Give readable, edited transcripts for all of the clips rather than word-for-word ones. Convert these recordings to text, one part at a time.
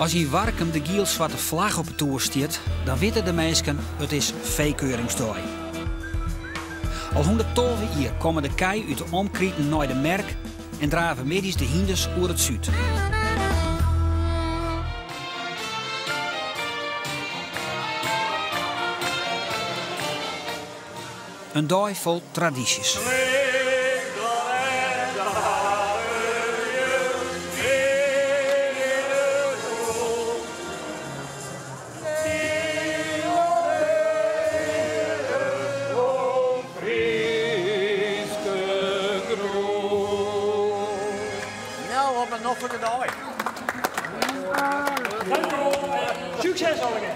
As yn Warkum de giel-swarte flagge op 'e toer stiet, dan witte de minsken, it is feekeuringsdei. Al 112 jier komme de kij út de omkriten nei de merk en drave middeis de hynders oer it súd. In dei fol tradysjes. Nou, op in noflike dei. Sukses allegear!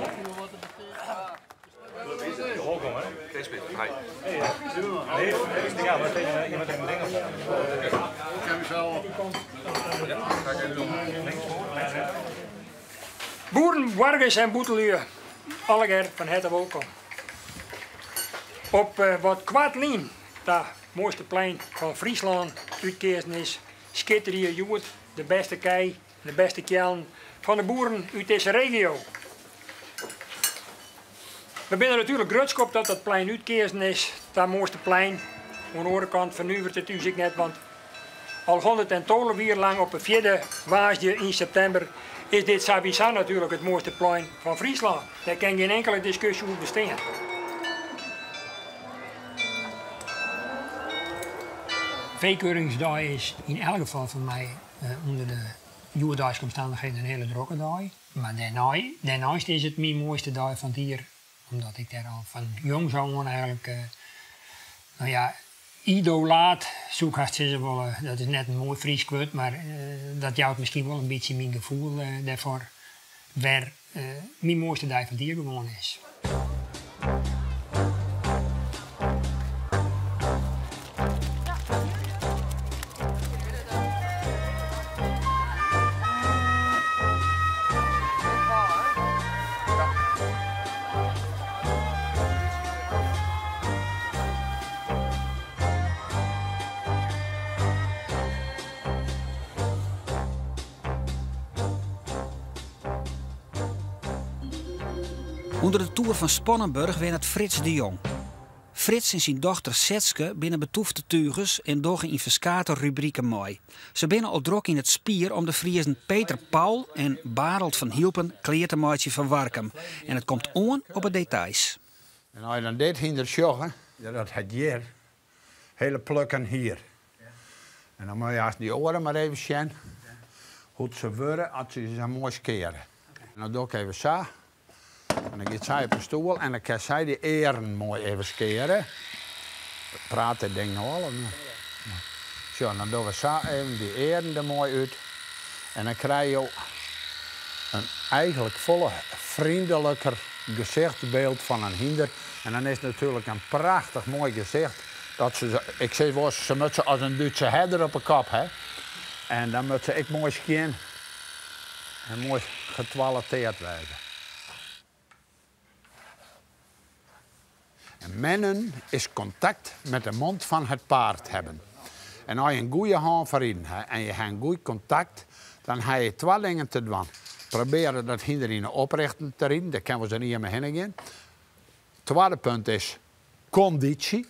Boeren, boargers en bûtenlju, allegear fan herte wolkom. Op eh, wat koartlyn ta moaiste plein fan Fryslân útkeazen is, skitterje hjoed de bêste kij en de bêste keallen fan de boeren út dizze regio. We binne natuerlik grutsk op dat dat plein útkeazen is ta moaiste plein. Oan de oare kant fernuveret it ús ek net, want al 112 jier lang op de fjirde woansdei yn septimber is dit sawiesa natuerlik it moaiste plein fan Fryslân. Dêr kin gjin inkele diskusje oer bestean. Feekeuringsdei is yn elk gefal foar my ûnder de hjoeddeiske omstannichheden in hiele drokke dei. Mar dêrnei, dêrneist is it myn moaiste dei fan it jier, omdat ik dêr al fan jongs ôf oan eigenlik, no ja, idolaat soe ik hast sizze wolle. Dat is net in moai Frysk wurd, mar dat jout miskien wol in bytsje myn gefoel dêrfoar, wêr myn moaiste dei fan it jier gewoan is. Under de toer fan Spannenburch wennet Frits de Jong. Frits en syn dochter Setske binne betûfte tugers en dogge yn ferskate rubriken mei. Se binne al drok yn it spier om de Friezen Peter Paul en Bareld van Hylpen klear te meitsjen foar Warkum. En it komt oan op 'e details. En as je dan dit hynder sjogge, dat hat hjir hele plukken hier. En dan moat je ast dy oaren mar even sjen hoe't se wurde as se sa moai skeare. En dan doch ik even sa. En dan giet sy op 'e stoel en dan kin sy dy earen moai even skeare. Praat dit ding no al of net? Sjoch, dan dogge we sa even dy earen der moai út. En dan krije jo in eigenlik folle frjendeliker gesichtsbyld fan in hynder. En dan is it natuerlik in prachtich moai gesicht. Dat se, ik sis wolris, se moat se as in Dútse herder op 'e kop ha. En dan moat se ek moai skjin en moai getoiletteerd wêze. En mennen is kontakt met de mond van het paard hebben. En as je in goede hân foar riden ha en je ha in goed kontakt, dan ha je twa dingen te dwaan. Probearje dat hynder yn 'e oprjochting te riden, dêr kin wolris in jier mei hinne gean. Twadde punt is kondysje.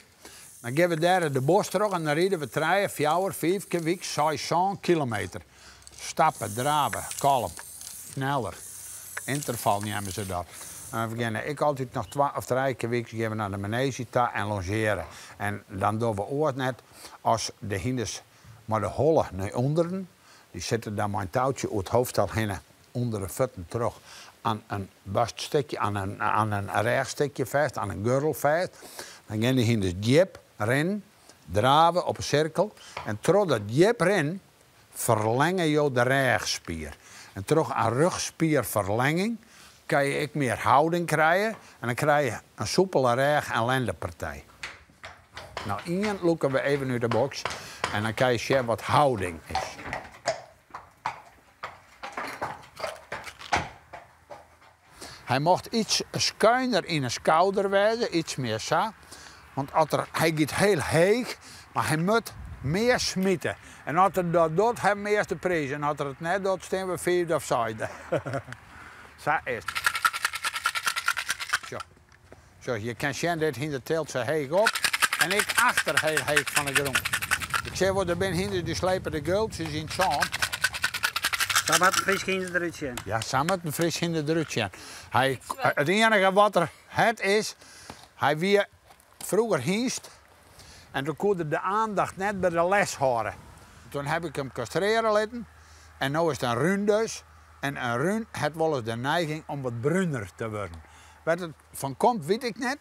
Dan gean we dêr de bosk troch en dan ride we trije, fjouwer, fiif kear wyks seis, sân kilometer. Stappe, drave, kalm, sneller. Ynterval neame se dat. En we geane ek altyd noch twa of trije kear wyks gean we nei de maneezje ta en longeare. En dan dogge we oars net as de hynders mei de holle nei ûnderen. Dy sitte dan mei in toutsje oer it hoofdstel hinne ûnder de fuotten troch aan in boarststikje, aan in, aan in rêchstikje fêst, aan in gurdel fêst. Dan gean dy hynders djip rinnen, drave op 'e sirkel. En troch dat djip rinnen ferlenge jo de rêchspier. En troch in rugspierferlenging kan je ek mear houding krije en dan krije je in soepele rêch en lendepartij. No ien lûke we even út de boks en dan kan je sjen wat houding is. Hy mocht iets skuiner yn 'e skouder wêze, iets mear sa. Want as er, hy giet hiel heech, mar hy moat Mear smite. En as er dat docht, ha we earste priis. En as er it net docht, stean we fiifde of seisde. Sa is it. Sjoch. Sjoch, je kin sjen, dit hynder tilt se heech op. En ek achter hiel heech fan de grûn. Ik sis wol, der binne hynders dy slepe de geultsjes yn it sân. Sa moat in Frysk hynder derút sjen. Ja, sa moat in Frysk hynder derút sjen. Hy, it iennige wat er hat is, hy wie Froeger hynst en toen koe er de aandacht net by de les hâlde. Toen heb ik him kastreare litten en no is it in rún dus. En in rún hat wolris de neiging om wat bruner te wurden. Wêr't it fan komt wit ik net.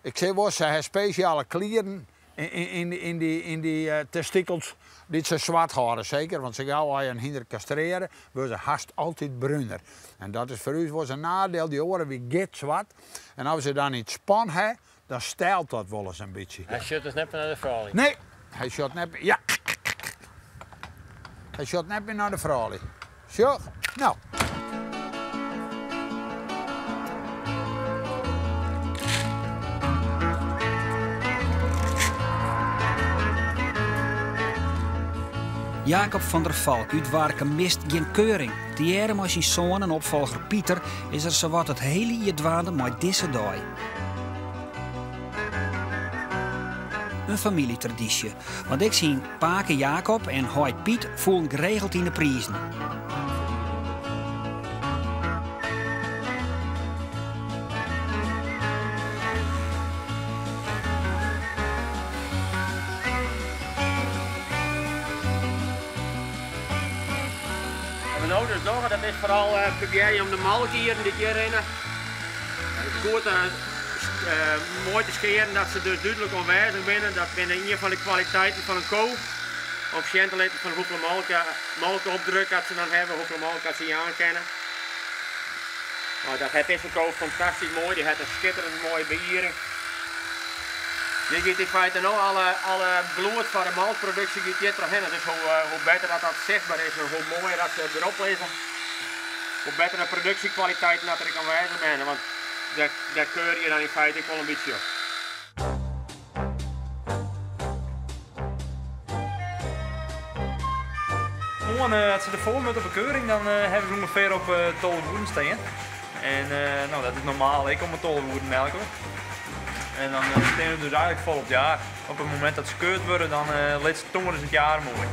Ik sis wol, se ha spesjale klieren yn dy testikels dy't se swart hâlde seker, want sa gau as je in hynder kastreare wurde se hast altyd bruner. En dat is foar ús wolris in nadiel, dy oare wie gitzwart. En as we se dan yn it span ha, dan stelt dat wolris in bytsje. Hy sjocht dus net mear nei de froulju? Nee, hy sjocht net mear. Ja. Hy sjocht net mear nei de froulju. Sjoch, no. Jacob van der Valk út Warkum mist gjin keuring. Tegearre mei syn soan en opfolger Pieter is er sawat it hiele jier dwaande mei dizze dei. In famyljetradysje, want ek syn pake Jacob en heit Piet foelen geregeld yn de prizen. Wat we no dus dogge, dat is foaral probearje om de molkieren dy't hjir rinne goed moai te skearen, dat se dus dúdlik oanwêzich binne. Dat binne ien fan de kwaliteiten fan in ko. Om sjen te litten fan hoefolle molkeopdruk dat se dan hawwe, hoefolle molke dat se jaan kinne. No, dat hat dizze ko fantastysk moai, dy hat in skitterend moaie beïering. Hjir giet yn feite no alle bloed foar de molkproduksje giet hjir trochhinne, dus hoe better dat dat sichtber is en hoe moaier dat se derop lizze, hoe better de produksjekwaliteiten dat der ek oanwêzich binne, want dêr keure je dan yn feite ek wol in bytsje op. Moarn, as se derfoar moatte op de keuring, dan hawwe se ûngefear op 12 oeren stean. En no, dat is normaal ek om 'e 12 oeren melke we. En dan stean se dus eigentlik folop jaar. Op it momint dat se keurd wurde, dan lit se tongersdeis it jaar moai.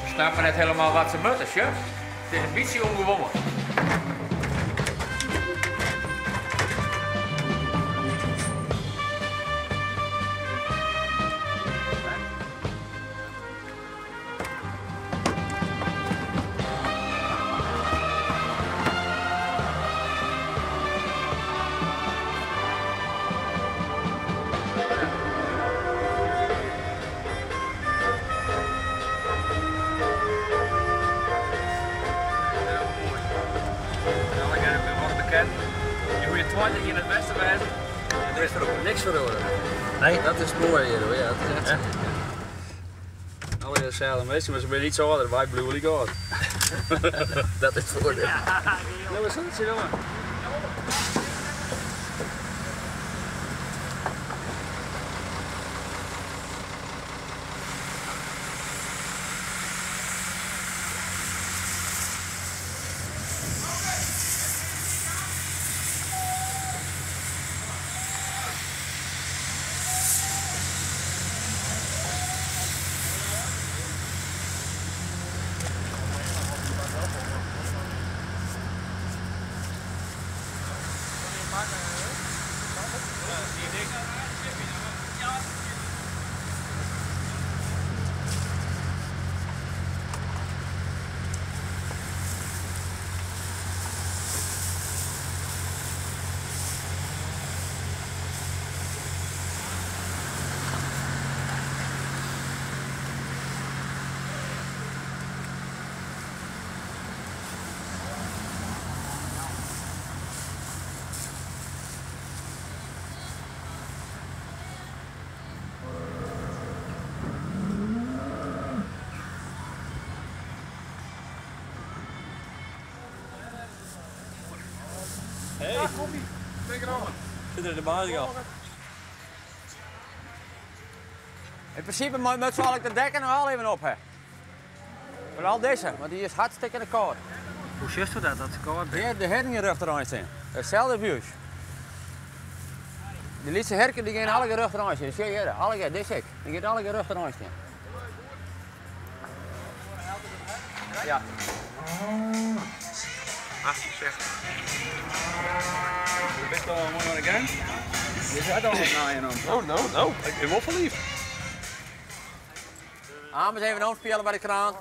Se snappe net helemaal wat se moatte, sjoch. It is in bytsje ûngewoan. Niks feroare. Nee? Dat is moai hjir hoor, ja. Dat is echt. Allegear deselde minsken, mar se binne iets âlder, wy bliuwe lyk âld. Dat is it foardiel. Ja, wat is dat? Sit er in de basis al. In prinsipe moet ze de dekken nog al even op hè. Vooral deze, want die is hartstikke koud. Hoe zegt u dat, dat het koud is? Ja, de herningen rug zijn. Hetzelfde vuur. De lietse herken die gaan alle rug eraan staan. Zie je, alle, dit is ik. Die gaan alle rug eraan staan. Ja. 68. Je bent al mooi aan de gang. Je zit al wat naaien aan. Oh, nou, nou. Ik ben wel verliefd. Ames even omspelen bij de kraan.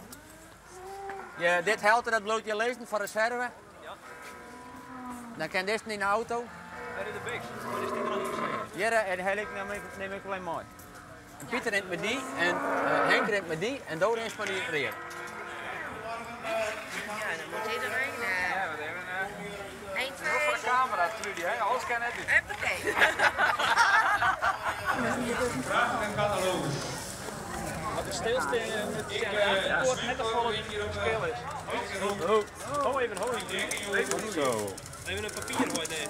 Je, dit helpt dat bloot je lezen voor reserve. Ja. Dan kan dit in de auto. Daar is de bix. Maar is die er nog niet Ja, en ik neem ik alleen mooi. En Pieter rent met die en Henk rent met die en Dode is met die reer. Ja, dan moet iedereen. Ja, we hebben 1, 2. Voor de camera, Trudy, hè? Alles kan net niet. Huppakee. Vraag en catalogus. Wat de stilste het woord net als het verschil is. Oh, even, ho. Even zo. Even een papier hoor, nee.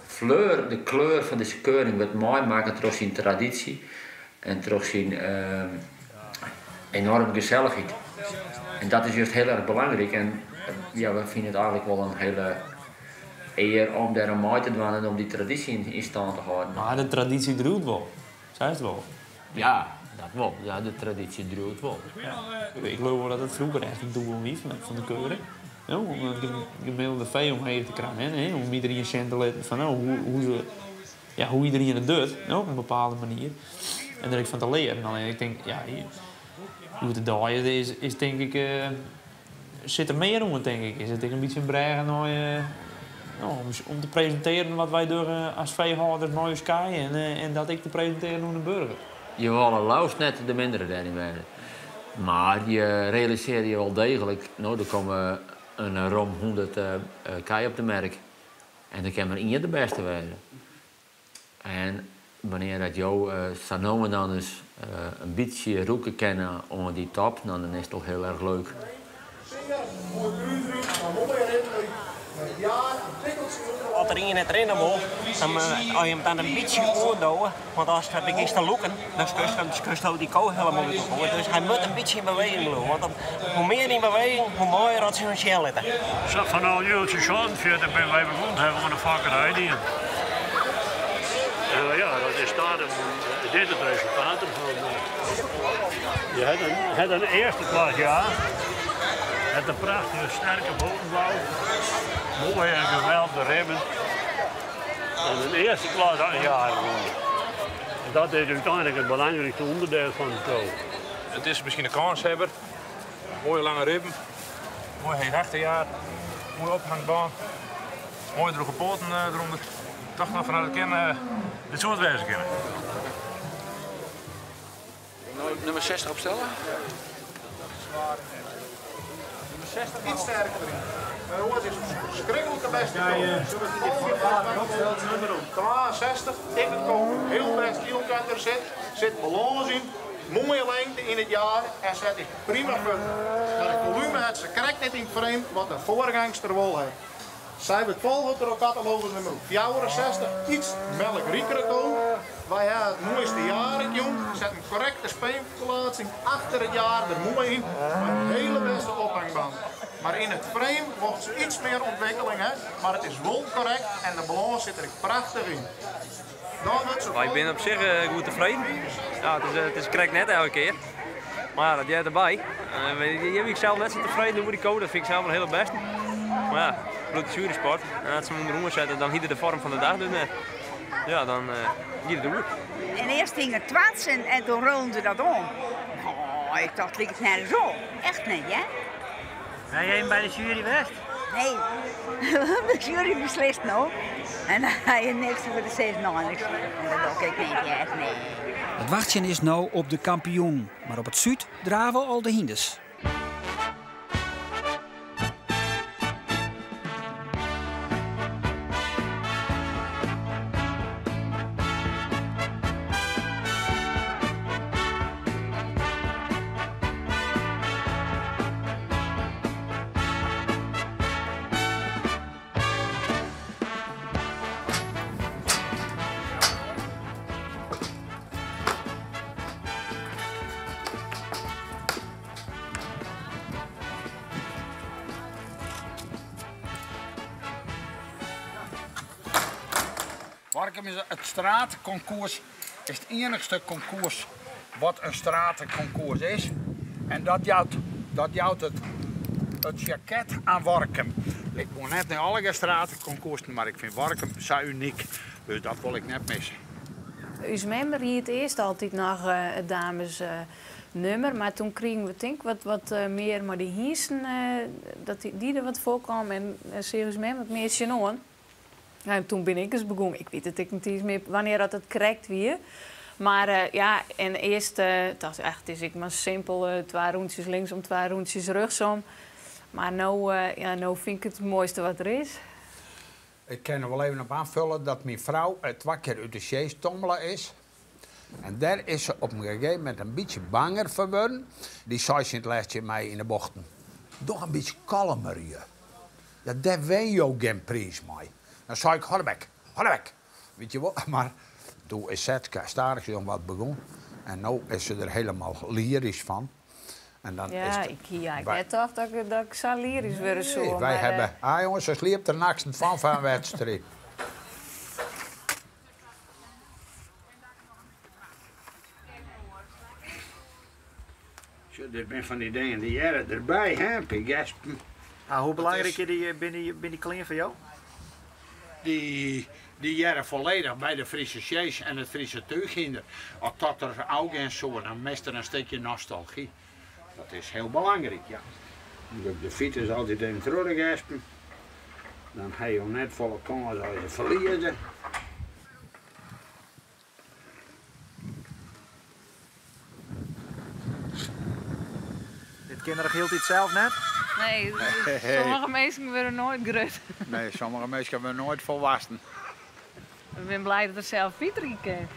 Fleur, de kleur van deze keuring wordt mooi maken door zijn traditie en door zijn enorme gezelligheid. En dat is juist heel erg belangrijk en ja, we vinden het eigenlijk wel een hele eer om daar een mooi te doen en om die traditie in stand te houden. Maar de traditie druilt wel, zei het wel? Ja, dat wel. Ja, de traditie druilt wel. Ja. Ik geloof wel dat het vroeger echt een doel was van de keuring. Ja, om een gemiddelde vee omheen te krijgen, hè? Om iedereen cent te laten van nou, hoe iedereen het doet, nou, op een bepaalde manier. En daar ik van te leren. Alleen ik denk, ja, hoe het daar is denk ik, zit er meer om, denk ik. Is het een beetje een bregen nou, om te presenteren wat wij doen als veehouders mooie sky en dat ik te presenteren aan de burger. Je wil al net de mindere daarin werden. Maar je realiseert je wel degelijk, nou, er komen een rom 100 kei op de merk. En dan kan maar één de beste worden. En wanneer dat jou sanomen dan dus een beetje roeken kennen onder die top, dan is het toch heel erg leuk. Als er in het rennen wil, dan moet je hem dan een beetje oordoen. Want als het begint te loeken, dan kust die kou helemaal uit elkaar. Dus hij moet een beetje in beweging blijven. Want dan, hoe meer in beweging, hoe mooier dat ze hun sjel zitten. Zo van al jullie 46 ben wij begonnen hebben we een vakkerij die. En ja, dat is daar dit het resultaat ervan. Je hebt een eerste klas jaar. Het een prachtige sterke bovenbouw. Mooie en geweldige ribben. En een eerste klas jaar. En dat is uiteindelijk het belangrijkste onderdeel van de kool. Het is misschien een kanshebber. Mooie lange ribben. Mooi heet achterjaar. Mooie ophangbaan. Mooie droge poten eronder. Toch nog vanuit het kennen dit soort wezen kennen. Nummer 60 opstellen. Nummer 60 iets sterker erin. Maar hoor, het is verschrikkelijk de beste. Nummer 62, in het komen, heel best kielkander zit balans in, mooie lengte in het jaar en zet ik prima verder. Maar het volume had ze correct net in het frame wat de voorgangster wel heeft. Zij wordt volgend door catalogus nummer 64, iets melkriekere kool. Wij hebben het mooiste jaar, jong. Zet een correcte speenverplaatsing achter het jaar er mooi in. Met een hele beste ophangband. Maar in het frame wordt ze iets meer ontwikkeling, hè? Maar het is wel correct en de balans zit er prachtig in. Dan wordt ze Maar ik ben op zich goed tevreden. Ja, het is correct net elke keer. Maar ja, dat jij erbij. Je bent zelf net zo tevreden over die code, dat vind ik zelf wel heel best. Maar ja, bloed de sport. En als ze hem onder zetten, dan hier de vorm van de dag dus net. Ja, dan hier de hoek. En eerst ging het twatsen en toen rolden ze dat om. Oh, ik dacht, ligt het nergens op. Echt niet, hè? Ben jij bij de jury West? Nee, de jury beslist nou. En dan ga je niks voor de zes nog niks. En dat doe ik niet, echt nee. Het wachtje is nou op de kampioen, maar op het Zuid draven al de hinders. Warkum is it straatconcours is it iennichste konkoers wat in straatconcours is. En dat jout, dat jout it, it jaket aan Warkum. Ik wol net nei alle straatconcoursen, mar ik fyn Warkum sa unyk. Dus dat wol ik net misse. Us mem ried earst altyd noch it damesnummer, mar toen krigen we tink wat, wat mear mei de hynsten, dat dy der wat foarkaam en seach ús mem wat mear tsjinoan. En toen bin ik ris begûn. Ik wit it ek net iens mear wannear dat it krekt wie. Mar ja, en earst tocht ik, ach, it is ek mar simpel, twa rûntsjes linksom, twa rûntsjes rjochtsom. Mar no, ja, no fyn ik it it moaiste wat der is. Ik kin der wol even op oanfolje dat myn frou twa kear út de sjees tommele is. En dêr is se op in gegeven momint in bytsje banger foar wurden. Dy sei tsjin it lêst tsjin my yn de bochten, Doch in bytsje kalmer, ju. Ja, dêr winne jo gjin priis mei. Dan sei ik, Hâld de bek, hâld de bek. Wit je wol, mar doe is Setske stadichoan wat begûn en no is se der helemaal lyrysk fan. En dan Ja, is it, ik hie eigentlik wy- net tocht dat ik, dat ik sa lyrysk wurde soe. Nee, wy mar, hawwe, ah jonges, se sliept der nachts net fan foar in wedstriid. Sjoch, dit binne fan dy dingen dy hearre derby, hè, pear gespen. Ah, hoe belangryk is dy, binne dy, binne dy klean foar jo? Dy, dy hearre folledich by de Friese sjees en it Friese túchhynder. As dat der ôfgean soe, dan mist der in stikje nostalgy. Dat is hiel belangryk, ja. De fyts altyd even troch de gespen. Dan ha jo net folle kâns as je ferlieze. Dit kin er hieltyd sels net? Nee, sommige minsken wurde noait grut. Nee, sommige minsken wurde noait folwoeksen. Ik bin blij dat er sels fytride kin.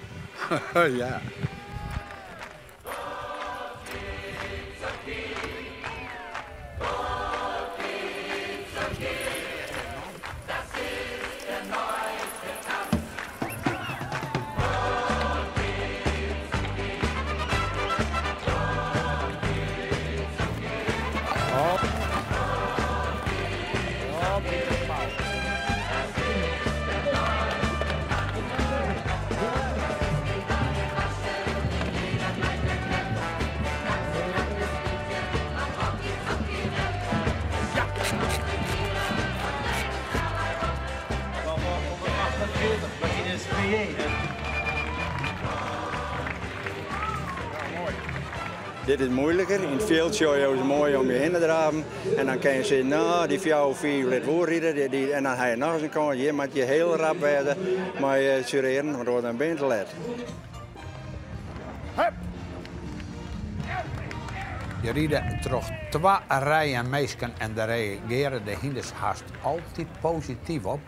Ja. Dit is moeilijker. Yn it fjild sjogge jo se moai om je hinne draven. En dan kinne je sizze, no, dy fjouwer, fiif lit wol ride. Dy, dy, en dan ha je noch ris in kâns. Hjir moat je hiel rap wêze mei it sjurearjen, want oars dan binne je te let. Hup! Je ride troch twa rijen minsken en dêr reagearje de hynders hast altyd posityf op.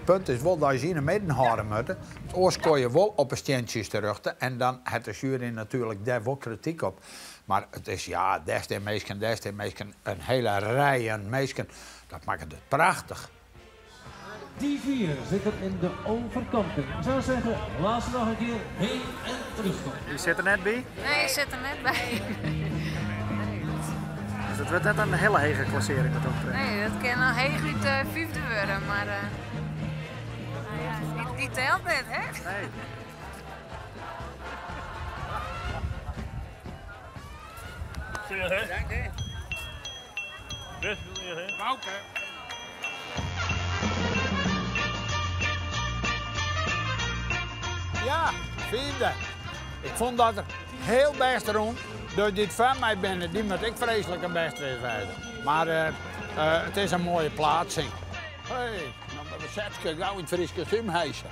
Punt is wol dat je se yn 'e midden hâlde moatte. Oars komme je wol op 'e stientsjes terjochte en dan hat de sjuery natuerlik dêr wol krityk op. Mar it is, ja, dêr stean minsken, dêr stean minsken, in hiele rijen minsken. Dat makket it prachtich. Die vier zitten in de overkamping. Ik zou zeggen, laat ze nog een keer heen en terugkomen. U sit der net by? Nee, ik sit der net by. Dus dat wurdt net in hiele hege klassearring wat dat betreft. Nee, dat kin noch heechút fyfde wurde, mar dy telt net, hè? Nee. Dank hè. Best hè. Bouke. Ja, fiifde. Ik fûn dat er hiel bêst rûn. Dus dy't foar my binne, dy moat ek freeslik in bêst wêze. Mar it is in moaie pleatsing. Hey, dan moatte we Setske gau yn it Frysk kostúm hijse.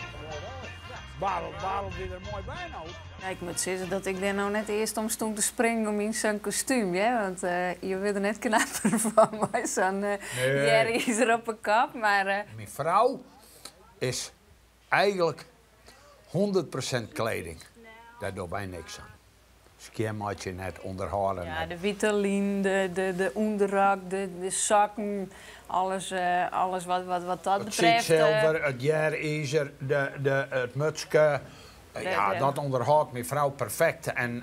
Barrel, barrel wie der moai by no. Ja, ik moat sizze dat ik dêr no net earst om stûn te springen om yn sa'n kostúm, hear. Want je wurde net knapper fan mei sa'n jerizer op 'e kop, mar. Myn frou is eigentlik 100% kleding. Dêr dogge wy niks oan. Skjinmeitsje net, ûnderhâlde Ja, net. de wite linen, de ûnderrok, de sokken, alles, alles wat dat It betreft. syksilver, it jerizer, it mutske. Ja, dat ûnderhâldt myn frou perfekt en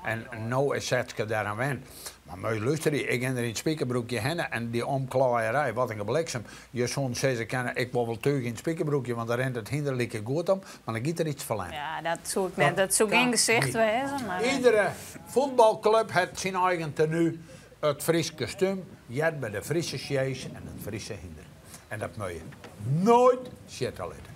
en no is Setske dêr oan wend. Mar moai lústerje, ik gean der yn it spikerbroekje hinne en dy omklaaierij, wat in gebliksem. Je soenen sizze kinne, ik wol wol túgje yn it spikerbroekje, want dan rint it hynder like goed om, mar dan giet der iets ferlern. Ja, dat soe ik net, dat soe gjin gesicht wêze. Mar Iedere fuotbalklup hat syn eigen tenu. It Frysk kostúm heart by de Fryske sjees en it Fryske hynder. En dat moat je noait sjitte litte.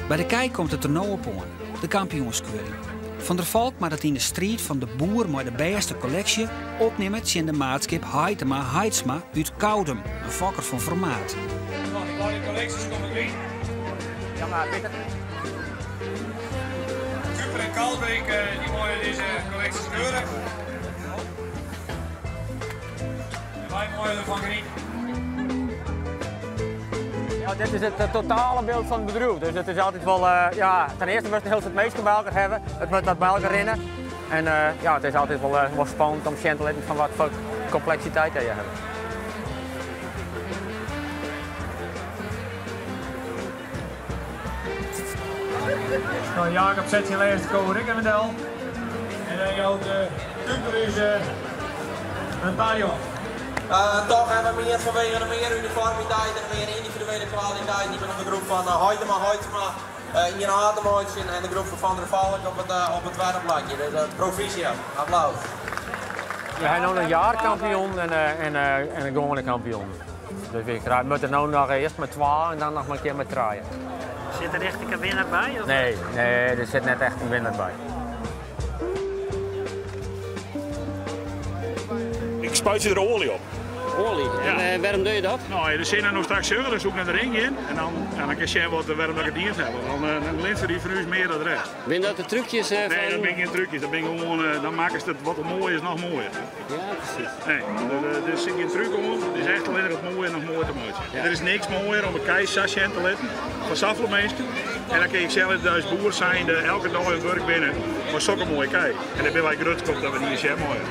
By de kij komt it der no op oan, de kampioenskeuring. Van der Valk moat it yn de striid fan de boer mei de bêste kolleksje opnimme tsjin de maatskip Haitema Haitsma út Koudum, in fokker fan formaat. De beide kolleksjes komme deryn. Ja, maar Peter. Kuper en Kalbeek die meie dizze kolleksjes keure. En wy meie derfan genieten. Ja, dit is it totale byld fan it bedriuw. Dus it is altyd wol, ja, ten earste moatst in hiel soad minsken by elkoar hawwe. It moat wat by elkoar rinne. En ja, it is altyd wol, wol spannend om sjen te litten fan wat foar kompleksiteit je hawwe. Nou, Jacob set syn lêste ko ek even del. En dan jout Kuper ús in tarion. Toch hebben we meer vanwege de meer uniformiteit en de meer individuele kwaliteit die we de groep van Huitema Huitema ien A te meitsjen en de groep fan Van der Valk op it twadde plakje. Dus proficiat, applaus. We hawwe no in jaarkampioen en in gewoane kampioen. Dus we moatte no noch earst mei twa en dan noch mar in kear mei trije. Sit der echt in winner by? Of? Nee, nee, der sit net echt in winner by. Ik spuitsje der oalje op. Oalje? En Ja. wêrom dogge je dat? No, de sinne no straks suger, dan soe ik nei de ring gean en dan, ja, dan kin sjen wat, wêrom dat ik it dien ha. Want dan glinstert dy fan ús mear dan de rest. Binne dat de trúkjes Nee, fan dat binne gjin trúkjes. Dat binne gewoan, dan makkest it wat moai is noch moaier. Ja, presys. Nee, der sit gjin trúk oan. It is echt allinnich it moaie noch moaier te meitsjen. Ja. Der is niks moaier om in kij sa sjen te litten foar safolle minsken. En dan kin ik sels as boer zijnde elke dei oan it wurk binne mei sokke moaie kij. En dêr binne wy grutsk op dat we dy sjen meie.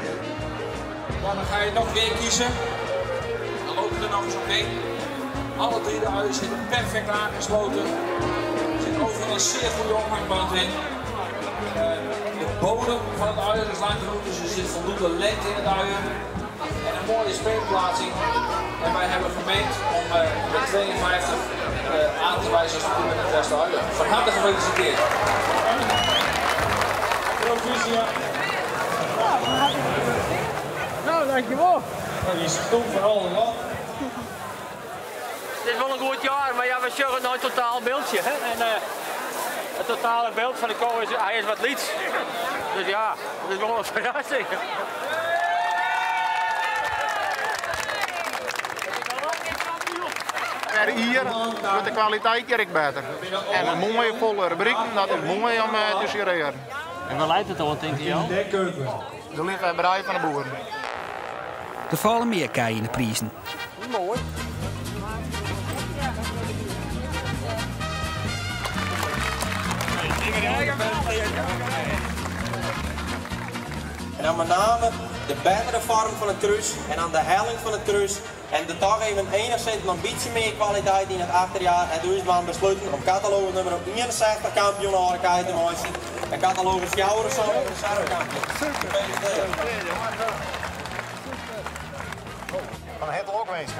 Dan ga je nog weer kiezen. Dan loop je er nog eens omheen. Alle drie de uiers zitten perfect aangesloten. Er zit overal een zeer goede ophangband in. De bodem van het uier is lang genoeg, dus er zit voldoende lengte in het uier. En een mooie speenplaatsing. En wij hebben gemeend om de 52 aan te wijzen als de koe met het beste uier. Van harte gefeliciteerd. Proficiat. Nou, dankjewel. Nou, die is stom voor alle man. Het is wel een goed jaar, maar ja, we sjogge no it totaal byldje. Hè? En it totale byld fan de ko is, hy is wat lyts. Dus ja, dat is wol in ferrassing. Per jier wurdt de kwaliteit hjir ek better. En in moaie folle rubriken, dat is moai om te sjurearjen. En wêr leit it oan, tinke jo? De liefhebberij fan de boeren. Der falle mear kij yn de prizen. Moai. En dan met name de betere vorm van het kruis en dan de helling van het kruis. En de toch even enigszins een beetje meer kwaliteit in het achterjaar. En dus man besloten om catalogus nummer 61 kampioen te maken. En catalogus 74 kampioen.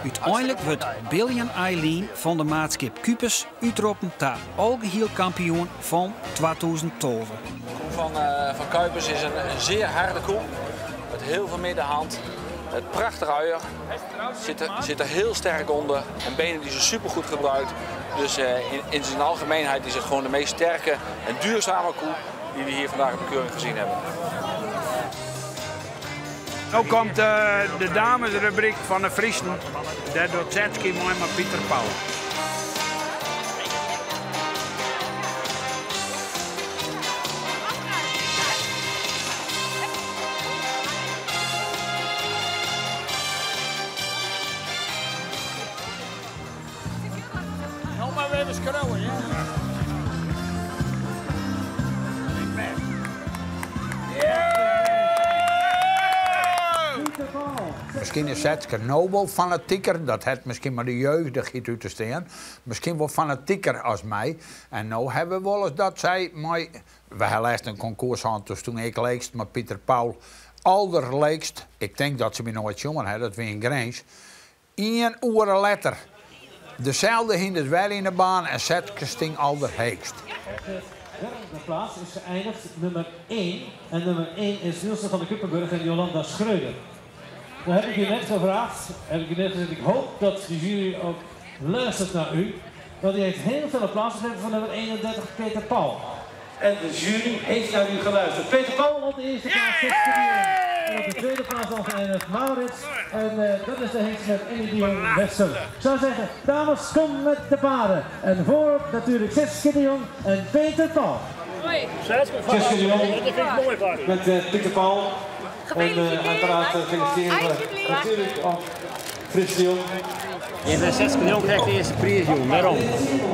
Uteinlik wurdt Billion Eileen fan de maatskip Kupers útroppen ta algehiel kampioen fan 2012. De koe fan Kuipers is in zeer harde koe, met heel veel middenhand. Het prachtige uier, zit er heel sterk onder en benen die ze supergoed gebruikt. Dus in zijn algemeenheid is het gewoon de meest sterke en duurzame koe die we hier vandaag op de keuring gezien hebben. Nu komt de damesrubriek van de Friesen. Daar doet Zetski mooi met Pieter Pauw. Nou maar weer even schreeuwen, hè? Miskien is Setske no wol fanatiker, dat hat miskien mei de jeugdichheid út te stean, miskien wol fanatiker as my. En no hawwe we wolris dat sy mei, we ha lêst in konkoers hân, doe stûn ik leechst mei Pieter Paul alderleechst, ik tink dat se my noait sjoen ha, dat wie yn Grins. Ien oere letter, deselde hynders wer yn 'e baan en Setske stie alderheechst. Op de derde plaats is geëindigd nummer 1. En nummer 1 is Wilson van de Kuppenburg en Jolanda Schreuder. Dan heb ik u net gevraagd, heb ik u net gezegd, ik hoop dat de jury ook luistert naar u. Want u heeft heel veel applaus gegeven voor nummer 31, Peter Paul. En de jury heeft naar u geluisterd. Peter Paul op de eerste plaats, Setske de Jong. En op de tweede plaats al geëindigd Maurits. En uh, dat is de hengst met Annie de Jong Wester. Ik zou zeggen, dames, kom met de paarden. En voorop natuurlijk Setske de Jong en Peter Paul. Hoi. Setske de Jong met uh, Peter Paul. En uh, uiteraard feliciteren we natuurlijk ook Frits de Jong. Je bent Setske de Jong krijgt de eerste prijs, jong. Waarom?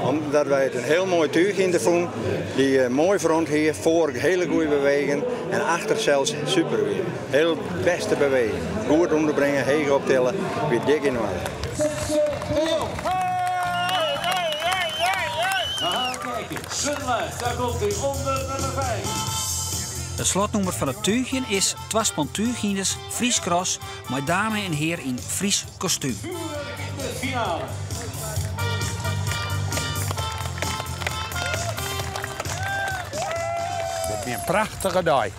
Omdat wij het een heel mooi tuig in de voen. Die uh, mooi front hier, voor hele goede beweging en achter zelfs super weer. Heel beste beweging. Goed onderbrengen, heeg optillen, weer dik in orde. Sunlight, daar komt hij onder nummer 5. It slotnûmer fan it túgjen is twaspan túchhynders Frysk ras mei dame en hear yn Frysk kostúm. De finale. Dit wie in prachtige dei.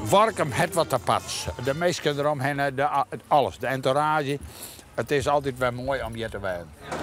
Warkum hat wat aparts. De minsken deromhinne, de, alles, de entourage. It is altyd wer moai om hjir te wêzen.